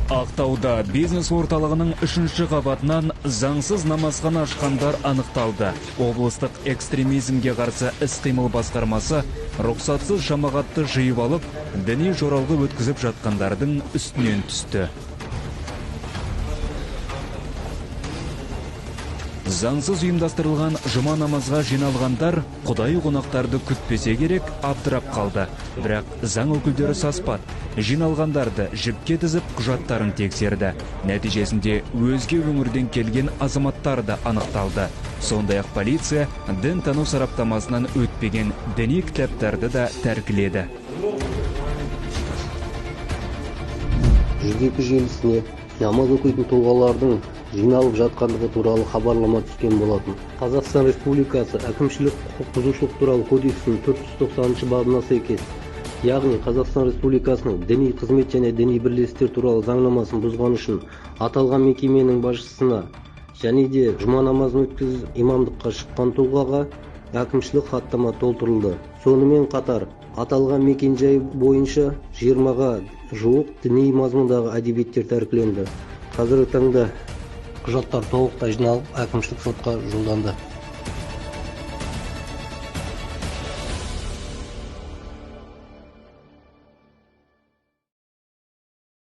Ақтауда бизнес орталығының үшінші қабатынан заңсыз намазхана ашқандар анықталды. Облыстық экстремизмге қарсы іс-қимыл басқармасы рұқсатсыз жамағатты жиып алып, діни жоралғы өткізіп жатқандардың үстінен түсті. Заңсыз ұйымдастырылған жұма намазға жиналғандар құдайы қонақтарды күтпесе керек, абдырап қалды. Бірақ заң өкілдері саспады. Жиналғандарды жіпке тізіп құжаттарын тексерді. Нәтижесінде өзге өңірден келген азаматтар да анықталды. Сондай-ақ полиция дін тану сараптамасынан өтпеген діни кітаптарды да тәркіледі. 102 желісіне намаз оқитын тұлғалардың жиналып жатқандығы туралы хабарлама түскен болатын. Қазақстан Республикасы әкімшілік құқық бұзушылық туралы кодексінің 490 бабына сәйкес, яғни Қазақстан Республикасының діни қызмет және діни бірлестіктер туралы заңнамасын бұзған үшін аталған мекеменің басшысына және де жұма намазын өткізіп имамдыққа шыққан тұлғаға әкімшілік хаттама толтырылды. Сонымен қатар аталған мекенжай бойынша 20-ға жуық діни мазмұндағы әдебиеттер тәркіленді. Қазіргі таңда құжаттар толықтай жиналып, әкімшілік сотқа жолданды.